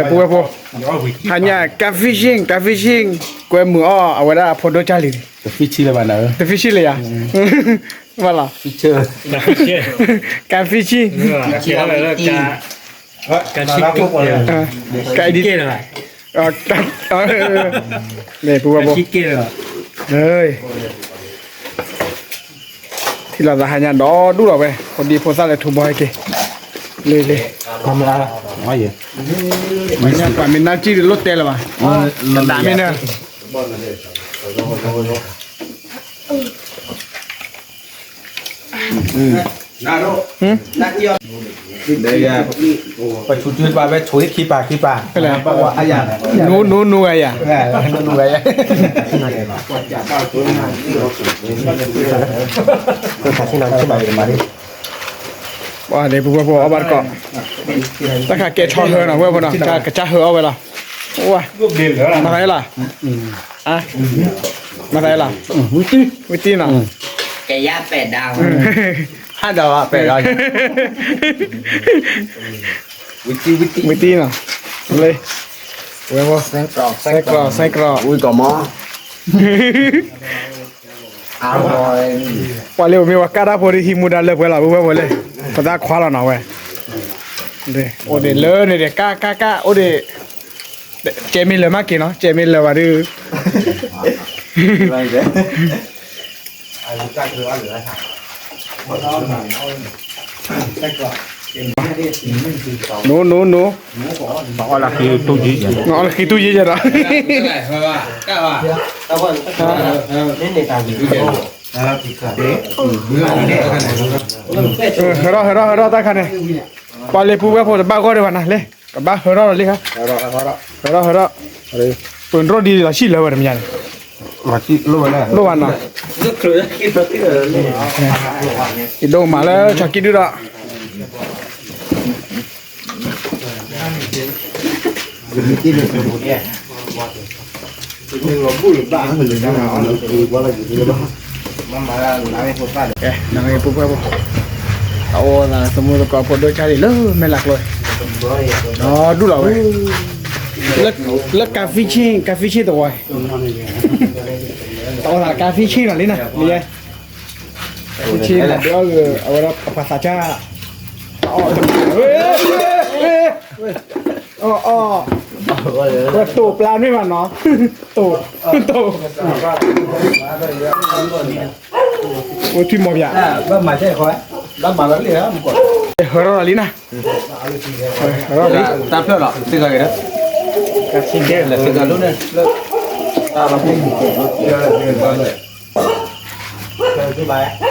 ပဝဲဖိ, ဟါညါ ကါ fishing ကါ fishing ကွဲမုာ်အီၣ် အဝဲဒၣ်ဖိဒိၣ်ကၢ်လံၤန့ၣ်, တ fishing လၢၤဘၣ်နၤဧၢ, တ fishing လၢၤယၤ, ဘၣ်လီၤ, ကါ fishing ကါ edit ကါ edit န့ၣ် ပဝဲဖိ ထံၣ်လိာ်သးဟါညါဒီဒူၣ်လီၤဝဲ, ဖိဒံဖိသၣ်လၢထူဘီဟဲက့ၤ, လ့လ့, ပှၤမ့ၢ်နါစံၣ်လိၣ်တဲလၢၤဘၣ်, ကဒးမ့ၢ်နၢ် ပဆူၣ်တုၤပာ်ဝဲဆိၣ်ခံပာ်ခံပာ်, နူနူနူဂၤယၤ, ပှၤန့ၣ် ပဝဲဖိအီၣ်ဘၣ်တကိး, တၢ်ခါကဲဆီဟၢနီၤ ဝဲဖိနီၤ, ကစၢ်ဟၢအီၣ်ဝဲလီၤ, မၤသးလီၤ, မၤသးလီၤ, ဝံတံနီၤ, ကယၤပဲာ်ဒါ, ဟးဒီးပဲာ်ဒါ, ဝံတံနီၤ, လၢ, ဝဲဖိ, စဲကရီး စဲကရီး ဝံကီးမီ ပှၤလၢပမ့ၢ်ပှၤကၢ်တၢ်ဖိဒ်ဟံးမူဒါလၢပှဲၤလီၤ ပဝဲဖိလၢ, ပသးခွါလီၤနီၤဝဲ, အိၣ်ဒံးလၢန့ၣ်ဒီး ကၢ်ကၢ်ကၢ် အိၣ်ဒံး, ကဲမ့ၢ်လၢာ်မးက့ၤနီၤ ကဲမ့ၢ်လၢာ်ဘၣ်ဒီး နူနူနူ, အီလၢဃံတူၢ်ယံၤဒီး, ဟဲထီၣ်ဟဲထီၣ်ဟဲထီၣ်တၢ်ခါန့ၣ်, ပှၤလ့ပူၤဝဲဖိတဘၣ်ဂီၢ်ဒံးဘၣ်နၤလၢ, ကဘၣ်ဟဲထီၣ်လီၤလံခါ, ဟဲထီၣ်ဟဲထီၣ်, ပၢၤတြီၢ်ဒ်လီၤဆံၣ်လၢဝဲတမံၤန့ၣ်, လိၣ်ဘၣ်နၤ, ယဒိၣ်မးလၢဆီကံဒုၣ်ဒီး နမ့ၢ်ပူၤဖဲဖိ, တၢ်အိၣ်သးသမူသကိးဖိဒိၣ်ကၢ်လံၤလၢမဲာ်လးကျိ, ဒီဒူၣ်လီၤဝဲ, လၢကါ fishing ကါ fishing သဝီ, တၢ်အိၣ်သးကါ fishing နီၤလံနၤ, လံယဲ, ကါ fishing နၤ ဒုးအီၣ်ဂ့ၤ အဝဲဒၣ်အပှၤသးစၢ်, တၢ်အီၣ် အီၣ်, ဝဲတိာ်ပျါမ့ၢ်ဘၣ်နီၤ, တိာ်, တိာ်, အိၣ်ထံမီၢ်ပၠး, ဟဲထီၣ်လီၤလံနၤ, ဟဲထီၣ်လီၤလံ, တၢ်ဖျၢၣ်လီၤ သ့ၣ်ဂၤက့ၤဒီး, ကါ fishing လၢသ့ၣ်ဂၤလိၣ်န့ၣ်, တၢ်လီၤ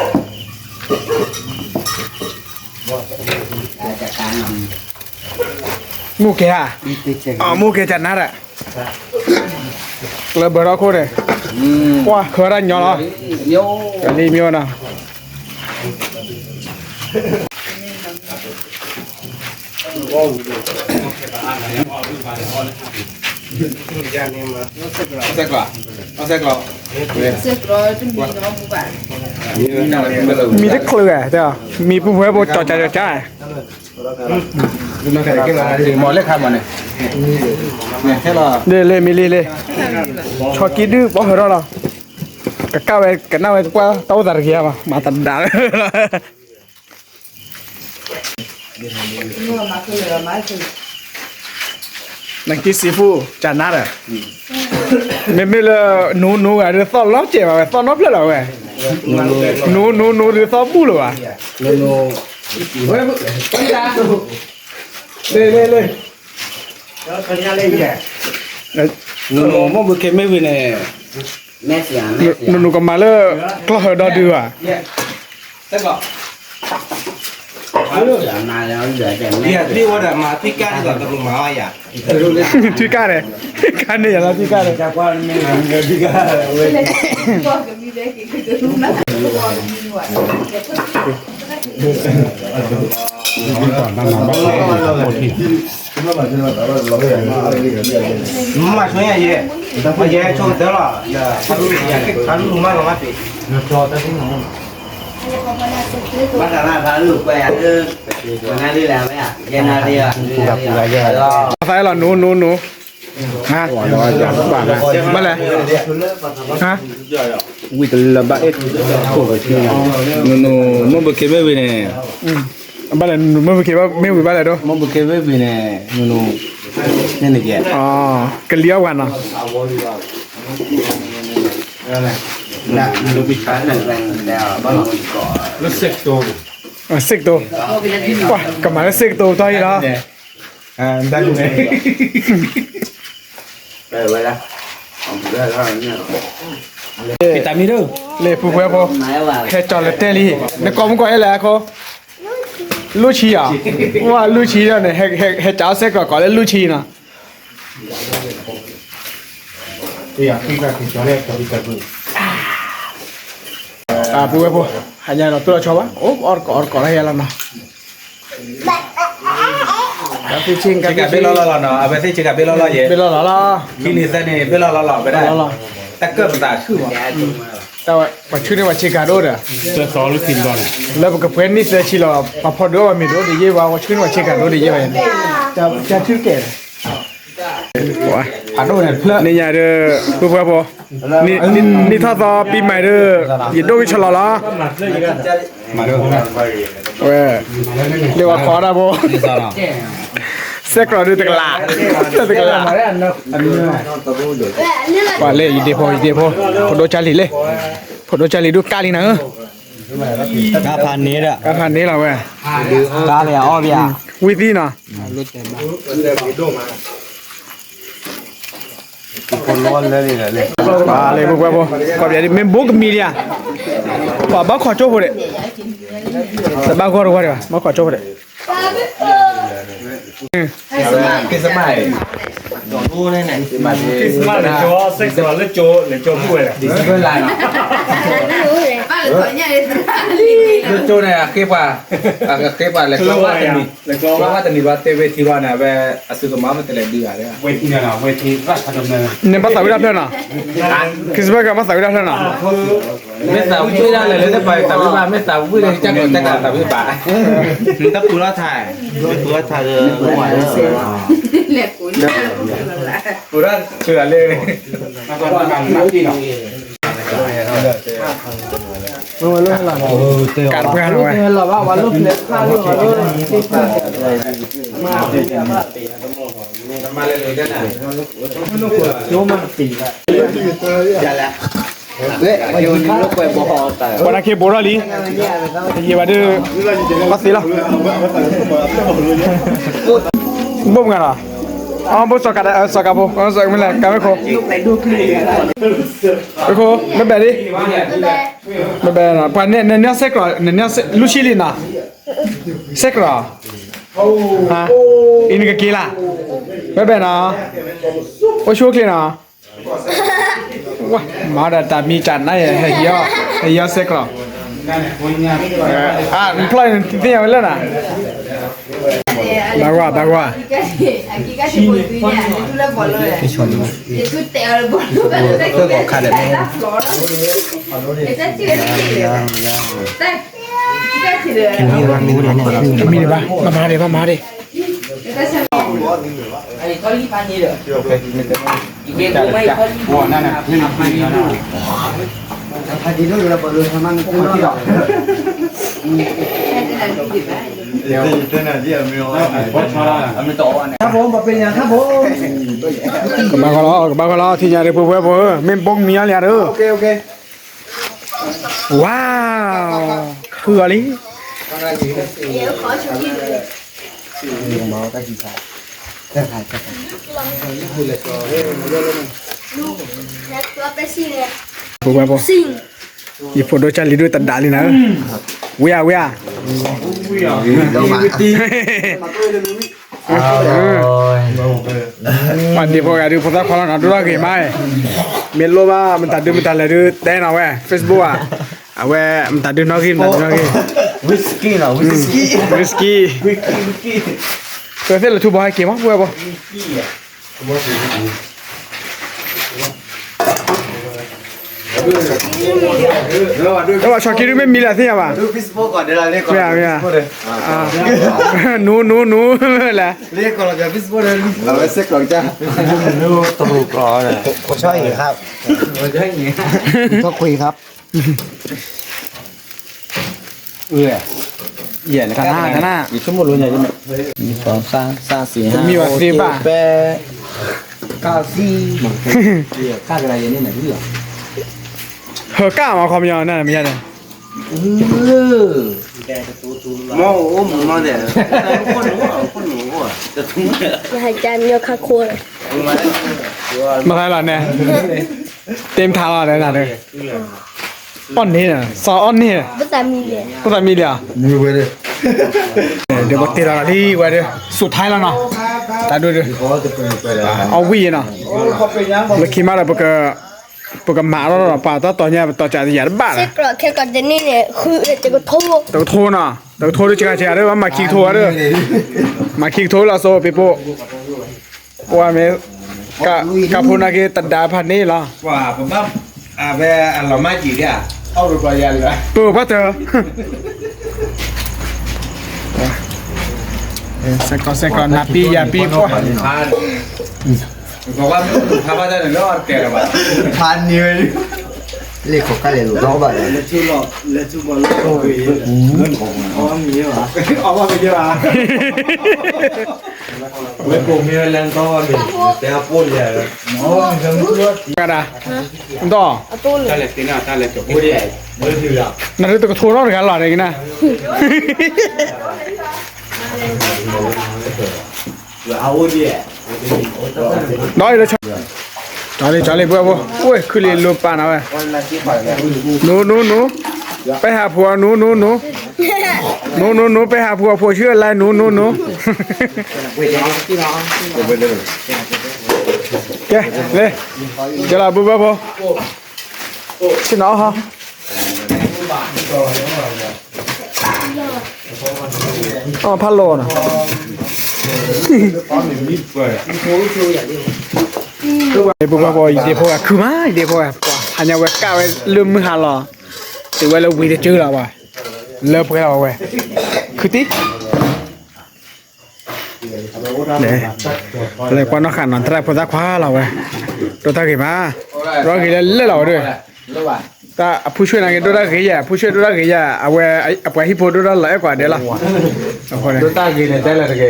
မူကဲဧါ, မူကဲကနါဒီး, ကျၢၢ်ဘၢထီၣ်ခိၣ်န့ၣ်, ပှၤဃၢၤတၢ်ညီလီၤ, ကလံၤမ့ၢ်ဝဲနီၤ, မံတချုးဧါ, မံပူၤဖဲဖိကၠီကၠီကၠီကၠီ, မ့ၢ်လၢခါမးန့ၣ်, လ့လ့မံလံလ့, ဆီကံဒုၣ်ဘီဟဲထီၣ်လီၤ, ကကၢ်ဝဲကနၣ်ဝဲကကွၢ်တၢ်အိၣ်သးတဂ့ၤဘၣ် မၤတဒါလၢ နက့ seafood ကနါဒီး, မ့မ့ၢ်လၢ နူနူဂၤဒုးသီၣ်လီၤစဲးဘၣ်ဝဲ သီၣ်နီတဖျၢၣ်လီၤဝဲ, နူနူနူဒုးသီၣ်ဘူၣ်လၢၤဘၣ်, လ့လ့လ့, နူနူကမၤလၢ ကျီၢ်ဟၢဒီဒုဘၣ် ထွံၣ်ကၢ်န့ၣ်, ထွံၣ်ကၢ်န့ၣ်, ထွံၣ်ကၢ်န့ၣ်, မၤဆိယဲ, ယဲဆိကတၢၢ်လီၤ, ခါလူလူမးလီၤမးပ့ၤ, ဘၣ်သးလၢဖးလူၢ်ကွဲးယၤလၢ နၤလံလဲၣ်ဝဲယဲနၤလံ သးလီၤ no no no ဘၣ်လဲၣ် ဝံၤတလၢဘၣ်အဲၣ်ခိၣ်ကဆူ no no မိၢ်ဘုခ့မ့ၢ်ဝံၤန့ၣ် ဘၣ်လဲၣ် မိၢ်ဘုခ့မ့ၢ်ဝံၤဘၣ်လဲၣ်ဒိ မိၢ်ဘုခ့မ့ၢ်ဝံၤန့ၣ် no no န့ၣ်ကဲ ကလံၤအီၣ်ပှၤနီၤ စ့ၢ်ကတိၤ ပှၤကမၤလၢစ့ၢ်ကတိၤတီၢ်အံၤလီၤ တၢ်မံၤဒိၣ် လ့ၣ်ဖုဖှဲဖိ ဟဲကၠီၤလၢတဲလံ နကိးမုၢ်ကိးအဲၣ်လဲၣ်အခိၣ် လူၢ်ဆံယၤ ဝဲလူၢ်ဆံဒီးန့ၣ် ဟဲကၠီၤစဲကီးကိးလၢလူၢ်ဆံနီၤ ဖုဝဲဖိ ဟါညါဒီးတူၢ်လီၤဆီဘၣ် အိၣ်အီၣ်တကိးအီၣ်တကိးလၢဟဲလီၤနီၤ ဆ့ကၤဘ့ၣ်လီၢ်လီၢ်လီၤနီၤ အဝဲသ့ၣ်ဆ့ကၤဘ့ၣ်လီၢ်လီၢ်ယဲ ဘ့ၣ်လီၢ်လီၢ်လီၤ ခံနံၤသၢနံၤ ဘ့ၣ်လီၢ်လီၢ်လီၤ ဝဲဒၣ် တၢ်ကၢၣ်ပသးဆူၣ်မး ပှၤဆူၣ်န့ၢ်ပှၤဆ့ကၤဒိၣ်ဒီး လၢပကပှဲၤနံၣ်သၢဆံလီၤ ပှၤဖီဒုးအီၣ်ပှၤမ့ၤဒိၣ်တယံာ်ဘၣ် ပှၤဆူၣ်န့ၢ်ပှၤဆ့ကၤဒိၣ်တယံာ်ဘၣ် ကၠါထုကဲး န့ၣ်ညါဒီး ဖုဖှဲဖိ နံၣ်ထီၣ်သီပံၤမၤဒီး ယဒိၣ်ကဆလီၤလီၤ ဝဲ လၢပှၤခိးဒၣ်ဖိ စဲကလီၤဒုးတကလး တကလး ပှၤလၢယဒ့ဖိ ယဒ့ဖိ ဖိဒိၣ်ကၢ်လံၤလံ ဖိဒိၣ်ကၢ်လံၤဒုးကၢ်လံနၤဧၢ ကၢ်ဖးန့ၣ်ဒီး ကၢ်ဖးန့ၣ်လီၤဝဲ ကၢ်လံၤအီၣ်ဘၣ် ဝံသံနီၤ ပှၤလၢပှဲၤဖိ ကီၢ်ပယီၤဒ် မ့ၢ်ဘိကမံၤဒံးဧါ ပှၤဘၣ်ခိးကၠိဖိဒံး တဘၣ်ဂီၢ်တဝီဒံးဘၣ် ဘၣ်ခိးကၠိဖိဒံး Christmas န့ၣ် ကၠိစဲးကီးလၢကၠိ လၢကၠိပူၤဝဲဒၣ် December လါနီၤ လၢကၠိန့ၣ် အဃ့ပှၤ အဃ့ပှၤလဲၤကျီဘၣ်တနံၤ လဲၤကျီဘၣ်တနံၤဘၣ် တဲဝဲထံဘၣ်န့ၣ် အဝဲအသုကမၤမတလဲၤဒုးဂၤ နဘၣ်သးဝံၣ်ဒၣ်ဖျၢၣ်နီၤ Christmas ကဘၣ်သးဝံၣ်ဒၣ်ဖျၢၣ်နီၤ မ့ၢ်သးဝံၣ်ဒၣ်လဲာ်လၢတပၤ သးဝံၣ်ဘၣ် မ့ၢ်သးဝံၣ်လၢကစၢ်ကီးကစၢ်ကီးသးဝံၣ်ဘၣ် နတပူၤထီၣ်ထါ ပူၤထီၣ်ထါ ပူၤထီၣ်ဆၢလၢ ကးတပှၢ်နီၤဝဲ ပှၤတၢ်ခ့ဘိထီၣ်လံ ယံာ်ဘၣ်ဒုး ဘၣ်သ့လီၤ ဘိၣ်မုၢ်ဂၤလီၤ အဘိၣ်စီၤကး စီၤကးဖိ မ့ၢ်လဲၣ် ကးမ့ၢ်ခိ မ့ၢ်ခိ မ့ၢ်ဘဲးလံ မ့ၢ်ဘဲး ပှၤနနၢ်စဲးကီး နနၢ်လူၢ်ဆံလံနီၤ စဲးကီး အံၤနကက့ၤလၢ် မ့ၢ်ဘဲးနီၤ အိၣ်ဆူၣ်အိၣ်ချ့နီၤ မၤဒီးတၢ်မံတၢ်နါယဲ ဟဲဟံးအီၣ်စဲးကီး နဖျီၣ်နသ့ၣ်ညါဝဲလၢနီၤ ဘၣ်ကွၢ် ဘၣ်ကွၢ် မံဒံးဘၣ် ဘၣ်မၤဒံး ဘၣ်မၤဒံး ကဘၣ်ဃီလီၤ ကဘၣ်ဃီလီၤ ထံၣ်ညါဒီး ပှဲၤပှဲၤဖိဧၢ မ့ၢ်ဘိကမံၤအီၤလံဧါဒီး ဝါ ဃုအီၤလံ ပှဲၤပှဲၤဖိ ယဖိဒိၣ်ကၢ်လံၤဒိၣ်တဒၣ်လံနၤဧၢ ဝံဧါ ဝံဧါ ပှၤဒ့ဖိဂၤဒုး ဖိသၣ်ခွါလီၤနီၤ ဒိၣ်ထီၣ်ဂ့ၤမး မ့ၢ်လိၣ်ဘၣ် မတၤဒုးမတၤလဲၣ်ဒုး တဲနီၤဝဲ Facebook ဧါ အဝဲမတၤဒုးနီၣ်ဂံၢ် မတၤဒုးနီၣ်ဂံၢ် whisky နီၤ whisky whisky ပသ့ၣ်လၢထူဘီဟဲက့ၤမး ပှဲၤပှဲၤ ကဘၣ်ဆီၣ်က့ဒုမ့ၢ်မံၤလၢသ့ၣ်ညါဘၣ်, မ့ၢ်ဧါ, မ့ၢ်ဧါ, နူနူနူလဲၣ်, အဝဲစဲးကျီးကစၢ်, တရူးကျီး, ဆီၣ်အံၤခါ, ဆီၣ်ခွံခါ, တနၢ်တနၢ်, ယဆိကမိၣ်လိညါ, မံၤသ့ဘၣ်, ဟၢကၣ်မၤခီပညီန့ၣ်မ့ၢ်ယါန့ၣ်, မၤသးလီၤန့ၣ်, တ့မထါလီၤန့ၣ်, အီၣ်န့ၢ်, စီၤအီၣ်န့ၢ်, ဖိသၣ်မံၤလံဧါ, ဒီးပတ့လီၤလံဝဲဒီး စူးထဲလီၤနီၤ, တၢ်ဒိၣ်ဒီး, အီၣ်ဝံၣ်နီၤ, လၢခံမးဒီး ပကမၤအီၤဒီး ပှၤတၢ်တီၤညါ ပတီၤစးတယၤတဘၣ်ဒီး, တကထိနီၤ, တကထိဒီး စှၤစှၤဒီး မၤခံကထိဝဲဒီး, မၤခံကထိလီၤစိ ပ့ၤပိၢ်, ပှၤမ့ၢ် ကဖိနာ်က့ၤတဒါဖးန့ၣ်လီၤ, ပဘၣ်, အဝဲအလီၤမၢ်ကံၤဒၣ်, ပၢ်ဘၣ်တၢ် စဲးကီးစဲးကီး နၤပံယၤပံပှၢ်, ဖါန့ၢ်ဝဲ, လ့ၣ်ခိးကၢ်လဲၤလိာ်သီဘၣ်, ကဒၣ်, ဒီး, နတတကထိနီတဂၤလီၤန့ၣ်ကနၣ်, ဒီး, ကၠီလံ ကၠီလံ ပှၤဖိ, အိၣ်ခုလံလိၤပာ်နၤဝဲ, နူနူနူ, ပဟးဖိအီၤ နူနူနူ, နူနူနူ ပဟးဖိအီၤ ဖိဆှၢလၢ နူနူနူ, ကဲ, လၢ, ကဲလီၤ ပုၢ်ဘၢဖိ, ဆ့ၣ်နီၤဟီ အဖးလီၤနီၤ, ပှၤဖိ ယဒ့ဖိဂၤခုမး ယဒ့ဖိဂၤ, ဟါညါဝဲကၣ်ဝဲလၢမုၢ်ဟါလီၤ, တုၤဝဲလၢဝံၤတကၢလီၤဘၣ်, လၢပှဲၤလီၤဝဲ, ခုတံၢ် လဲၤကွၢ်နီၣ်ဃာ်နီၤ သရၣ်ဖိသၣ်ခွါလီၤဝဲ, ဒိၣ်တၢ်ဂ့ၤမး, ဒီးဂ့ၤလၢလၢလီၤဝဲဒၣ်, တၢ်အဖုဆှၢနာ်က့ၤ ဒိၣ်တၢ်ဂ့ၤယၤ, ဖုဆှၢဒိၣ်တၢ်ဂ့ၤယၤ, အဝဲ, အပှၤဟံၣ်ဖိဒိၣ်တၢ်လီၤအဲၣ်ကွၢ်ဒဲးလီၤ, ဒိၣ်တၢ်ဂ့ၤန့ၣ် တဲလၢတဂ့ၤ,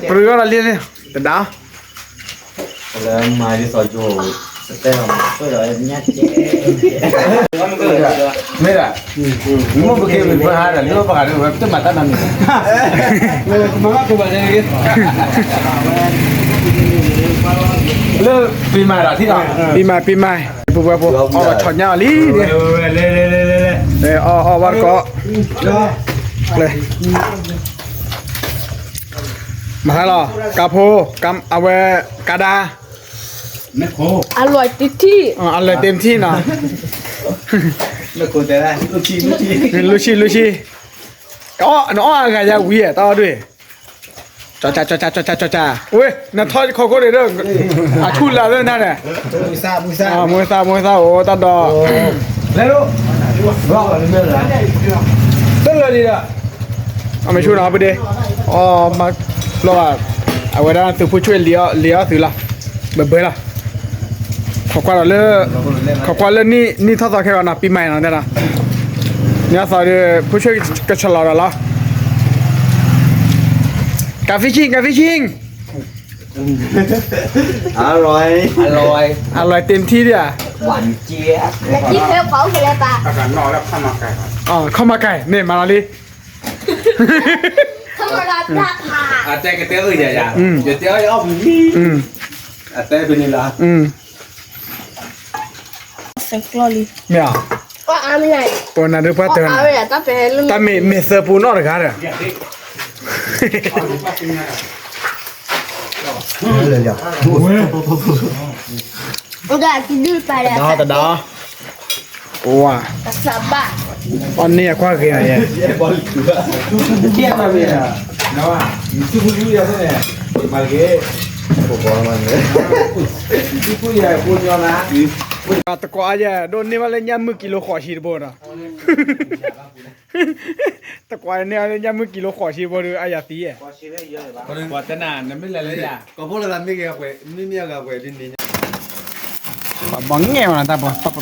ပရူၢ်ထီၣ်လံ, တဒါ မ့ၢ်ဒၣ်, မ့ၢ်ပက့ၤမ့ၢ်ပှၤဟးဒီး လၢပှၤဂၤဒီး ဝဲတမၤတၢ်နီတမံၤ, လၢပံၤမၤဒီးထံၣ်ဒီး, ပံၤမၤ ပံၤမၤ, ပှၤဖိ အီၣ်ဝဲထီၣ်ညၣ်အီၤလံ, အီၣ်အီၣ်ဝဲတကိး, မၤဟါလီၤ, ကါဖိ, အဝဲ, ကါဒါ အလွဲၢ်တထံၣ်, အလွဲၢ်တထံၣ်နီၤ, လူၤဆံ, လူၤဆံ, နအီၣ်အဂၤယၤဝံၤဧါ တၢ်အီၣ်ဒွဲၣ်, ကၠီကၠီ, ကၠီကၠီ, ဝဲ, နထီၣ်ခီခိၣ်န့ၣ်ဒီး, အထူၣ်လၢသ့ၣ်နၤန့ၣ်, မူသး, မူသး, အိၣ်တၢ်ဒီး, တလၢာ်ဒီး အမ့ၢ်ဆူၣ်နီၤ ပဒ့, အီၣ်မၤလီၤဘၣ်, အဝဲဒၣ်သုးဖိဆွဲၣ်လံအီၣ်သုးလီၤ, ဘၢဘၢလီၤ, ခိးကွၢ်ဒီးလၢ, ခိးကွၢ်လၢနံၣ်ထီၣ်သီခဲဂီၤနီၤ ပံၤမၤနီၤတဲဒီး, နံၣ်ထီၣ်သီဒီး ဖိဆွဲၣ်ကဆီၣ်လီၤဒီးလီၤ, ကၣ်ဖံဆံၣ် ကၣ်ဖံဆံၣ် အလွဲၢ်တ့ၢ်ထံဒၣ်ဧါ, ခီမၤကဲ, မ့ၢ်မၤလီၤလံ, အတဲကတဲအၢယၤယၤ, ယတဲအီၣ်ယအီၣ်ဖုလံ, အတဲဖဲန့ၣ်လီၤ, မ့ၢ်ဧါ, ပနၤဒုးပှၤတၢ်, တၢ်မ့ၢ်မ့ၢ်သၢပူၤနီတဂၤဒီး တဒါ, တဒါ, ပဝါ, အီၣ်န့ၢ်အကွၢ်ဂ့ၤနၤယဲ, မၤဂ့ၤ, တကွၢ်အါယဲ ဒိးန့ၢ်ဘၣ်လၢညၣ်မုၢ်ကံလိဃိးဆံတဘိဒီး တကွၢ်န့ၢ်လၢညၣ်မုၢ်ကံလိဃိးဆံတဘိဒီး အါယၤသံယဲ ပှၤတနၤ နမ့ၢ်လဲၤလၢယၤ ကီၢ်ဖိလၢမ့ၢ်ဂ့ၤ မ့မ့ၢ်အဂၤပှဲၤဒ်န့ၣ် ဘီငဲၢ်ဝဲနတၢ်ဘီ ပပပပ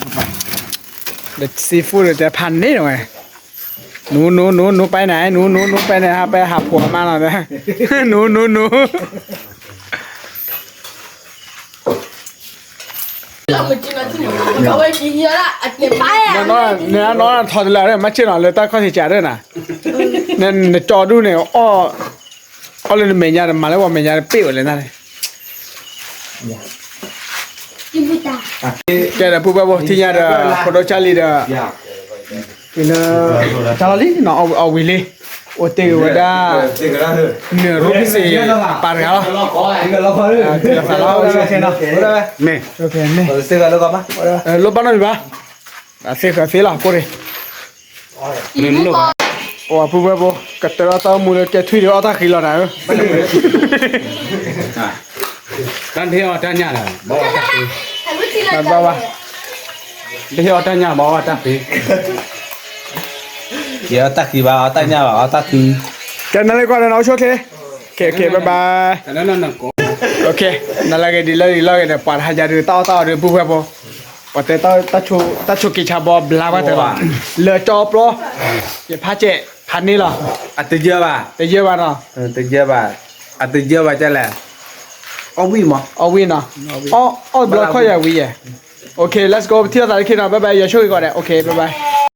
ဒီး seafood ဒီးတဲဖးန့ၣ်ဝဲ နူနူနူနူပဲနဲ နူနူနူပဲနဲ ဟးပဲဟးဖိးမးနီၤ နူနူနူ န့ၣ်နီၢ်ထီၣ်တလၢ်မၤဆ့ၣ်နီၤ လၢတၢ်ခီၣ်ထံးကးဒၢနၤ နကၠီဒူၣ်န့ၣ် အီၣ်လၢနမဲာ်ညါဒီး မၤလၢပှၤမဲာ်ညါဒီး ပ့ၣ်ဝဲလဲၣ်နၤန့ၣ် ကဲဒီးပုၢ်ဘၣ်ဘိ ထံၣ်ညါဒီး ဖိဒိၣ်ကၢ်လံဒီး လၢ တၢ်လီၢ်လံနီၤ အဝံၤလံ အိၣ်တ့ၢ်ဝဲဒၣ် နရိဖံစ့ၣ် ပာ်တဂၤလီၤ သးလီၤ မ့ၢ် လိၣ်ဘၣ်နီတမံၤဘၣ် သ့ၣ်ဃၢၤသ့လီၤ ကိၢ်ရ့ၣ် အိၣ်ဝဲပုၢ်ဘၣ်ဘိ ကတၢၢ်လီၤတၢ်အိၣ်မူလၢကဲထွံၣ်ဒီးအီၣ်တၢ်ဃံလီၤနၤဧၢ တၢ်တဟ့ၣ်အီၣ်တၢ်ညၣ်ဒီး ဘၣ်ဝဲတၢ်ဃံ ဘၣ်ဘၣ် တဟ့ၣ်အီၣ်တၢ်ညၣ်ဘၣ်အီၣ်တၢ်ဃံ ယအီၣ်တၢ်ဃံဘၣ် အီၣ်တၢ်ညၣ်ဘၣ် အီၣ်တၢ်ဃံ ကဲနၤလၢကွၢ်ဒီးနၤအိၣ်ဆိၣ်ချ့ ကဲ ကဲ bye bye နလၢဂ့ၤဒ်လၢဒ်လီၢ်ဂ့ၤဒီး ပှၤတဟါယၤဒုး တၢ်အီၣ်တၢ်အီဒုး ပုၢ်ဘၣ်ဘိ ပှၤတဲ တၢ်ဆိးက့ဆါဘီဘျါဘၣ်တဲလီၤ လၢကၠီပျီ ယဖးကဲး ဖးန့ၢ်လီၤ အတယၢဘၣ် တယၢဘၣ်နီၤ တယၢဘၣ် အတယၢဘၣ်ကလဲၣ် အီၣ်ဝံၣ်မး အီၣ်ဝံၣ်နီၤ အီၣ်ဘျီခီၣ်ယၤဝံၣ်ယဲ okay let's go ပထံၣ်လိာ်သးတခ့နီၤ bye bye ယွၤဆိၣ်ဂ့ၤကီးဒီး okay bye bye